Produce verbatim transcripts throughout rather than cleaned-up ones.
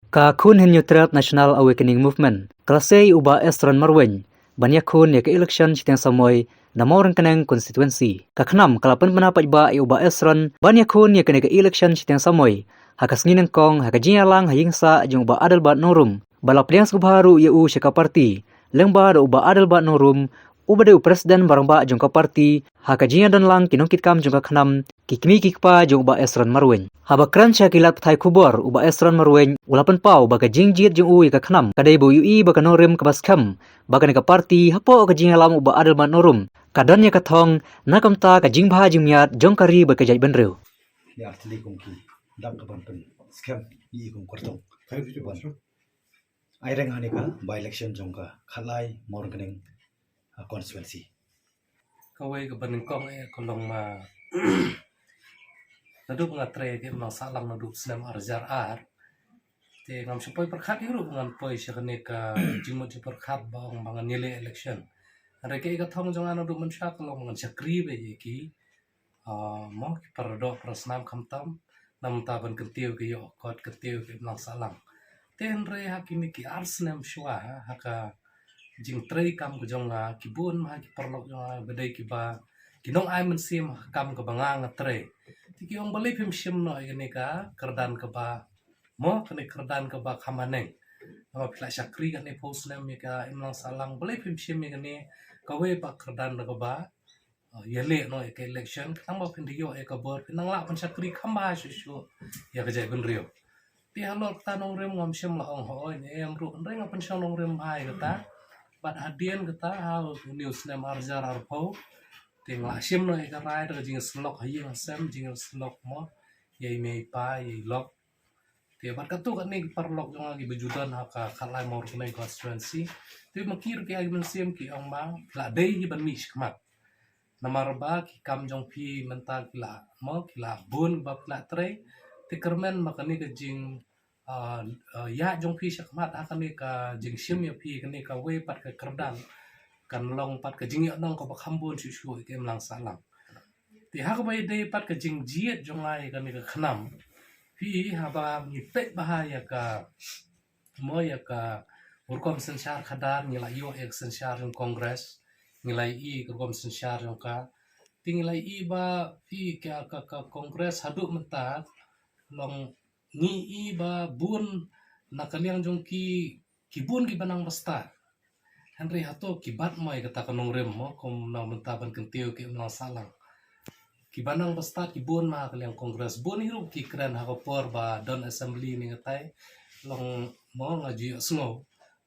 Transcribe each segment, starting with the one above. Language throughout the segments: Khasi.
Ka Khun Hynñiewtrep National Awakening Movement ka la sei ïa u Bah Esron Marwein ban ïakhun ïa ka election shiteng samoi na Mawryngkneng constituency. Ka KHNAM ka la pynbna paidbah ïa u Bah Esron ban ïakhun ïa kane ka election shiteng samoi ha ka sngi nyngkong ha ka jingïalang ha ïing sah jong u Bah Adelbert Nongrum, bad la pdiang sngewbha ruh ïa u sha ka party lyngba da u Bah Adelbert Nongrum uba dei u president rangbah jong ka party. Ha ka jingïadonlang ki nongkitkam jong ka KHNAM, ki kmie ki kpa jong u Bah Esron Marwein. Haba kren sha ki lad pathai khubor, u Bah Esron Marwein u la pynpaw ba ka jingjied jong u ïa ka KHNAM ka dei ba u ïohi ba ka nongrim kaba skhem ba kane ka party hapoh ka jingïalam u Bah Adelbert Nongrum ka don ïa ka thong na ka bynta ka jingbha jingmiat jong ka ri bad ka jaitbynriew. Ïa, tili kum ki dang ka ban pynskhem ïa i kum kyrtong. Ai reng ha kane ka by election jong ka Khatlai Mawryngkneng, ah, constituency. Kawei kaba nyngkong eh ka long ma naduh nga trei ka imlang sahlang naduh snem ar hajar ar. Te ngam shym poi pyrkhat ïa ruh ngan poi sha kane ka jingmut jingpyrkhat ba ong ba ngan ïaleh election. Hynrei kaei ka thong jong nga naduh mynshwa ka long ba ngan shakri beit ïa ki, ah, mo ki paradoh parasnam khamtam na ka bynta ban kyntiew ka ïoh kot, kyntiew ka imlang sahlang. Te hynrei ha kine ki ar snem shuwa ha ka jingtrei kam ka jong nga, ki bun ma ki paralok jong nga ba dei kiba ki nongai mynsiem ha ka kam kaba nga nga trei. Te ki ong balei phim shim noh ïa kane ka kyrdan kaba, mo, kane ka kyrdan kaba kham haneng. Namar phi la shakri kane phew snem ïa ka imlang sahlang, balei phim shim ïa kane kawei pat ka kyrdan kaba, ah, ïaleh noh ïa ka election, khnang ba phin da ïoh ïa ka bor, phin nang lah ban shakri kham bha shuh shuh ïa ka jaitbynriew. Te halor kata nongrim ngam shym la ong hooid ne em ruh, hynrei nga pynshong nongrim bha ïa kata. Bad hadien kata ha une u snem ar hajar arphew, te nga la shim noh ïa ka rai da ka jingïasyllok ha ïing ha sem, jingïasyllok, mo, ïa i mei i pa, ïa i lok. Te bad katto katne ki paralok jong nga kiba ju don ha ka Khatlai Mawryngkneng constituency, te ma ki ruh ki ai mynsiem, ki ong ba la dei hi ban mih shakhmat. Namar ba ki kam jong phi mynta ki la, mo, ki la bun ba phi la trei. Te kyrmen ma kane ka jing, ah, ah, ïaid jong phi shakhmat ha kane ka jingshim ïa phi kane kawei pat ka kyrdan kan long pat ka jingïohnong kaba kham bun shuh shuh ïa ka imlang sahlang. Te ha kaba ïadei pat ka jingjied jong nga ïa kane ka KHNAM, phi, haba ngi peit bha ïa ka, mo, ïa ka rukom synshar khadar, ngi la ïoh ïa ka synshar jong Congress, ngi la ïoh ïa ka rukom synshar jong ka. Te ngi la ïoh ba phi, ka, ka, ka Congress haduh mynta long ngi ïoh ba bun na ka liang jong ki, ki bun kiba nang ba stad. Hynrei hato ki bat mo ïa kata ka nongrim, mo, kum na ka bynta ban kyntiew ka imlang sahlang? Kiba nang ba stad ki bun ma ha ka liang Congress, bun hi ruh ki kren ha ka por ba don assembly ne katai, long, mo, nga ju ïohsngew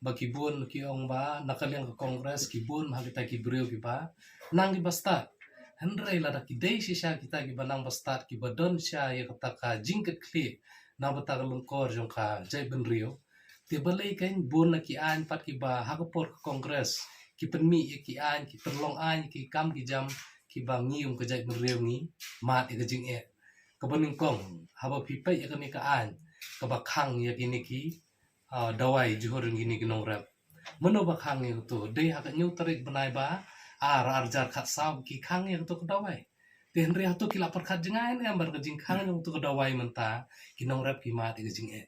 ba ki bun ki ong ba na ka liang ka Congress ki bun ma ha kita ki briew kiba nang kiba stad. Hynrei lada ki dei shisha kita kiba nang ba stad kiba don shisha ïa kata ka jingkitkhlieh na ka bynta ka lyngkor jong ka jaitbynriew, te balei kein bun na ki aiñ pat kiba ha ka por ka Congress ki pynmih ïa ki aiñ, ki pynlong aiñ, ki kam ki jam kiba ngi kum ka jaitbynriew ngi mad ïa ka jingeh. Kaba nyngkong, haba phi peit ïa kane ka aiñ kaba khang ïa kine ki, ah, dawai jhur jong kine ki nongrep. Mano ba khang ïa kato? Dei ha ka hynñiew tarik bnai ba ar, ar hajar khatsaw ki khang ïa kato ka dawai. Te hynrei hato ki la pyrkhat jngai ne em bad ka jingkhang jong kato ka dawai mynta ki nongrep ki mad ïa ka jingeh?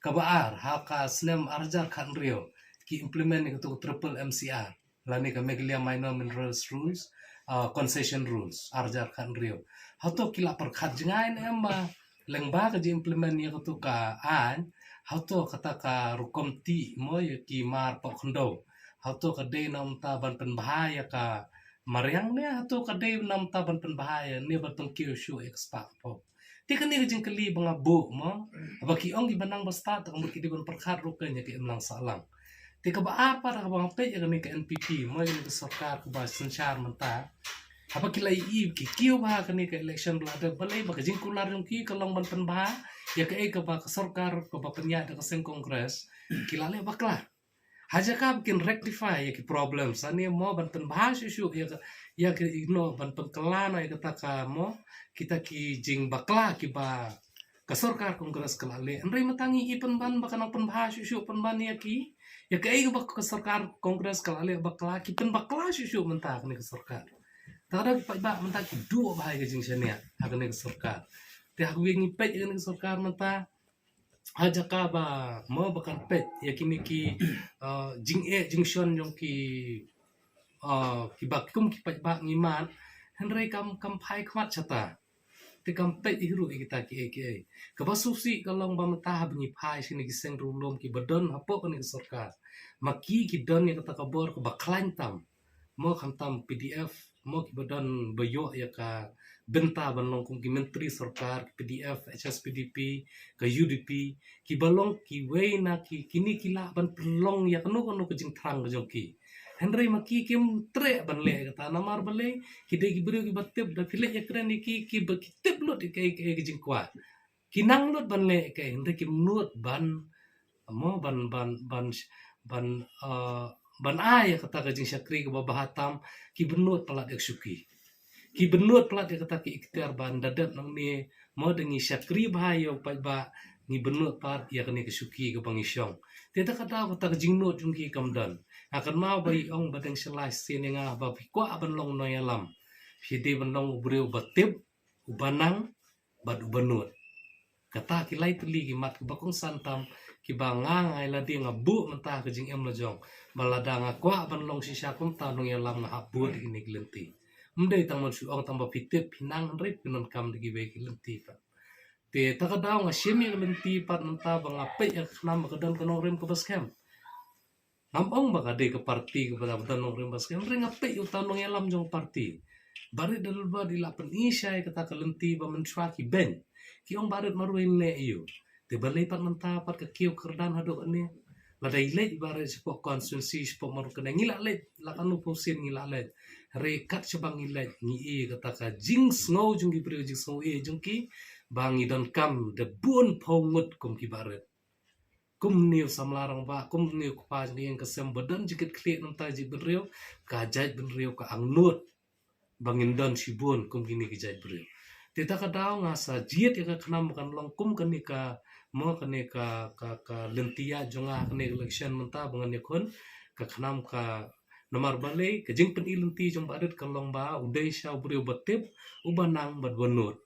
Kaba ar, ha ka snem ar hajar khathynriew ki implement ïa kato ka triple M C R, lane ka Meghalaya Minor Minerals Rules, ah, Concession Rules, ar hajar khathynriew. Hato ki la pyrkhat jngai ne em ba lyngba ka jing implement ïa kato ka aiñ, hato kata ka rukom tih mo ïa ki mar poh khyndew, hato ka dei na ka bynta ban pynbha ïa ka mariang ne hato ka dei na ka bynta ban pynbha ïa ne ban pynkiew shuh ïa ka spah ka pop? Te kane ka jingkylli ba nga buh mo, haba ki ong kiba nang ba stad, te ka mut ki dei ban pyrkhat ruh kein ïa ka imlang sahlang. Te kaba ar pat, haba nga peit ïa kane ka N P P mo, ïa kane ka sorkar kaba synshar mynta, haba ki la ïohi ki kiew bha kane ka election ba la dep, balei ba ka jingkular jong ki ka long ban pynbha ïa kaei kaba ka sorkar kaba pynïaid da ka seng Congress ki la leh bakla. Ha jaka ba kin rectify ïa ki problems, lane mo ban pynbha shuh shuh ïa ka, ïa ka, you know, ban pynkylla noh ïa kata ka mo, kita ki jingbakla kiba ka sorkar Congress ka la leh. Hynrei mynta ngi i pynban ba ka nang pynbha shuh shuh, pynban ïa ki, ïa kaei kaba ka sorkar Congress ka la leh bakla, ki pynbakla shuh shuh mynta kane ka sorkar. Te lada phi peit ba mynta ki duh bha ïa ka jingshaniah ha kane ka sorkar. Te haba ngi peit ïa kane ka sorkar mynta, ha jaka ba mo ba kan peit ïa kine ki, uh, jingeh jingshon jong ki, uh, kiba kum ki paidbah ngi mad, hynrei kam, kam phai khmat shata. Te kam peit hi ruh ïa kita kiei kiei. Kaba sngewsih ka long ba mynta haba ngi phai sha kine ki seng riewlum kiba don hapoh kane ka sorkar, ma ki ki don ïa kata ka bor kaba khlaiñ tam, mo khamtam PDF, mo kiba don ba ïoh ïa ka bynta ban long kum ki myntri sorkar, ki PDF, HSPDP, ka UDP, kiba long kiwei na ki, kine ki lah ban pynlong ïa kano kano ka jingthrang ka jong ki. Hynrei ma ki kim treh ban leh kata, namar balei? Ki dei ki briew kiba tip, da phi leit ïakren ïa ki, kiba ki tip lut ïa kaei kaei ka jingkwah. Ki nang lut ban leh kaei, hynrei kim nud ban, mo, ban, ban, ban, ban, uh, ban ai ïa kata ka jingshakri kaba bha tam. Kiba nud palat ïa ka shuki, kiba nud palat ïa kata ki ikhtiar ba da dep nangne, mo, da ngi shakri bha ïa u paidbah, ngi bynnud pat ïa kane ka shuki kaba ngi shong. Te ta ka daw kata ka jingnud jong ki kam don. Nga kynmaw ba i ong ba dang shalai sien ïa nga, ba phi kwah ban long nongïalam, phi dei ban long u briew ba tip, uba nang, bad uba nud. Kata ki lai tylli ki mat kiba kongsan tam, kiba nga ngai lade nga buh mynta ka jingim la jong, ba lada nga kwah ban long shisha kumta nongïalam, nga hap bud ïa kine ki lynti. Ym dei tang ban shu ong tang ba phi tip phi nang, hynrei phi donkam da kiwei ki lynti pat. Te ta ka daw nga shim ïa ki lynti pat mynta ba nga peit ïa ka khnam ba ka don ka nongrim kaba skhem. Ngam ong ba ka dei ka parti kaba don nongrim ba skhem, hynrei nga peit ïa uta u nongïalam jong ka parti. Barit Adelbert i la pyni shai kata ka lynti ba mynshuwa ki beiñ, ki ong Barit marwei ne ïa u. Te balei pat mynta pat ka kiew kyrdan haduh kane? Lada i leit Barit shapoh constituency, shapoh marwei kane ngi la leit, la kano phew sien ngi la leit. Hynrei kat shaba ngi leit ngi ïohi kata ka jingsngew jong ki briew, jingsngew ïa jong ki, ba ngi donkam da bun phew ngut kum ki Barit. Kumne u samla rangbah, kumne u kpa jong ka ïing ka sem ba don jingkitkhlieh na ka bynta jaitbynriew, ka jaitbynriew ka angnud ba ngin don shibun kum kine ki jaitbynriew. Te ta ka daw nga sa jied ïa ka khnam ba kan long kum kane ka, mo, kane ka, ka, ka lynti ïaid jong nga ha kane ka election mynta ba ngan ïakhun, ka khnam ka, namar balei? Ka jingpyni lynti jong Barit ka long ba u dei shisha u briew ba tip, uba nang bad uba nud.